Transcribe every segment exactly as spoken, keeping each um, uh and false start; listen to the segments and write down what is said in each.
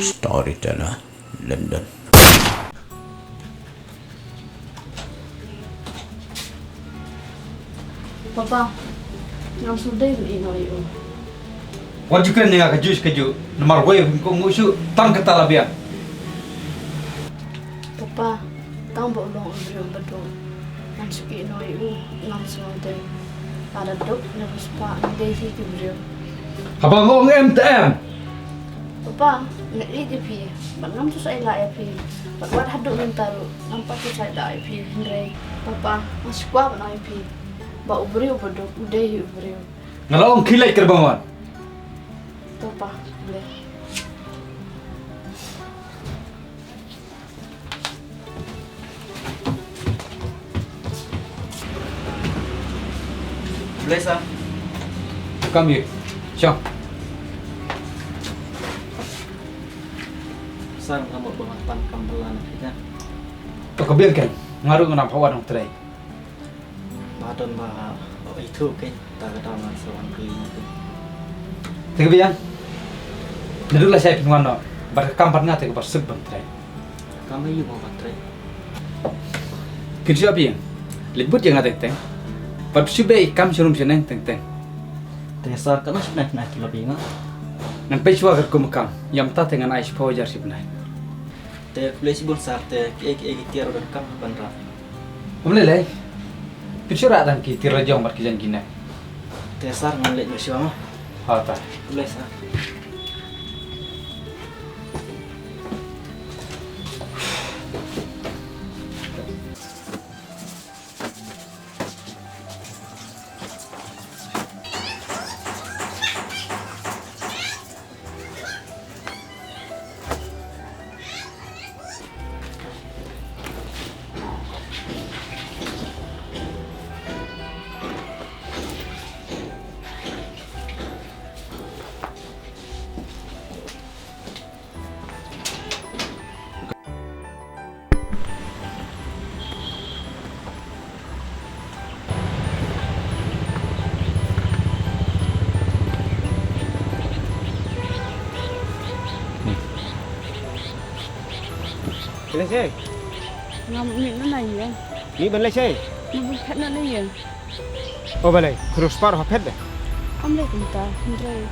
Storyteller, London. Papa, ngam sngewdei ban ïeh noh ïa u. Wat ju kren ïa nga kajuh kajuh, namar wei ko ngu shu tang kata la biang. Papa, tang ba u long u briew ba duk, ngam shu ïeh noh ïa u, ngam sngewdei. Lada duk ne riewspah, ngi dei hi ki briew. Haba nga ong em te em. Papa, nga ïeit ïa phi, bad ngam shu shah ïaleh ïa phi. Bad wat haduh mynta ruh ngam pat shu shah ïaleh ïa phi, hynrei Papa, nga shu kwah ban ong ïa phi ba u briew ba duk u dei hi u briew. Nga la ong khie leit, kyrpang wan. To Pa, khublei. Khublei sir. Kam ïa. Shong. Sir, nga mut ba ngan pan kam bylla na phi ka. To ka biang kein, nga ruh nga nang phah wan nongtrei. Ba don ba, oh, itu kein, ta ka daw ngan sa wan kylli na phi. Te ka biang. Naduh lashai phin wan noh, bad ka kam bad nga te kaba suk ban trei. Kam aïu mo ban trei? Phin shu ïa biang. Leit bud ïa nga teng teng. Bad shu beh ïa i kam sha rum sha neng teng teng. Te sir, katno shiphew nai phi la biang? Ngan peit shuwa katkum ka kam. Ïa mynta te ngan ai shiphew hajar shiphew nai. Te khublei shibun sir, te kiei kiei ki tiar ba donkam ban rah? Ym lei lei. Phin shu rah tang ki tiar la jong bad ki jong ki neh. Te sir, ngan leit noh shuwa mo. Ha ta. Khublei sir. Balei sei? Ngam mih na na ïing. Mih ban lei sei? Ngam phet na na ïing. O balei, khyndiat spah ruh phet de. Am lei kumta, hynrei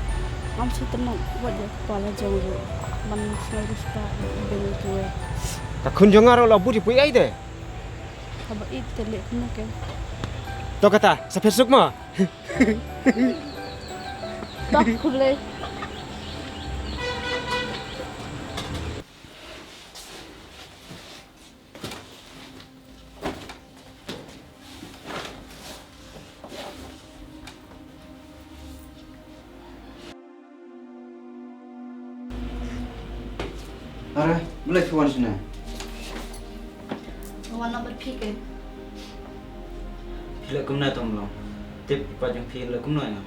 ngam sngewtynnat wat ïa ka kpa la jong ruh. Man sngewriewspah bad beng ïa kiwei. Ka khun jong nga ruh la bud ïa phi ei de. Haba ïeit te leh kumno kein. To kata, sa phet suk mo. To khublei. Are, balei phi wan shane? Nga wan na bad phi kein. Phi leh kumne to Mlong? Tip i pa jong phi leh kumno ïa nga?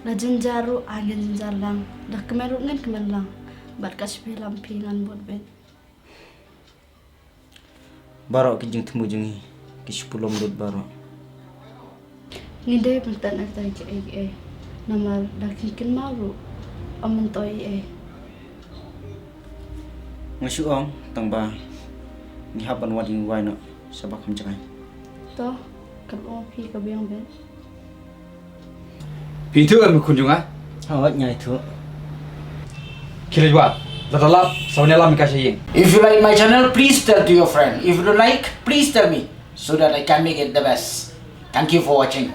La jynjar ruh, ah, ngin jynjar lang. Da kmen ruh ngin kmen lang. Bad ka shi phi lam phi ngan bud beit. Baroh ki jingthmu jong ngi ki shu pulom lut baroh. Ngi dei ban tang na kita kiei kiei. Namar da kin kynmaw ruh ym myntoi ei ei. Nga shu ong tang ba ngi hap ban wad ïing wai noh sa ba kham jngai. To, ka long phi ka biang beit. Phi ithuh em khun jong nga? Hooid, nga ithuh. Khie leit wad. Lada lap, sa wan ïalam ïa ka sha ïing. If you like my channel, please tell to your friend. If you don't like, please tell me so that I can make it the best. Thank you for watching.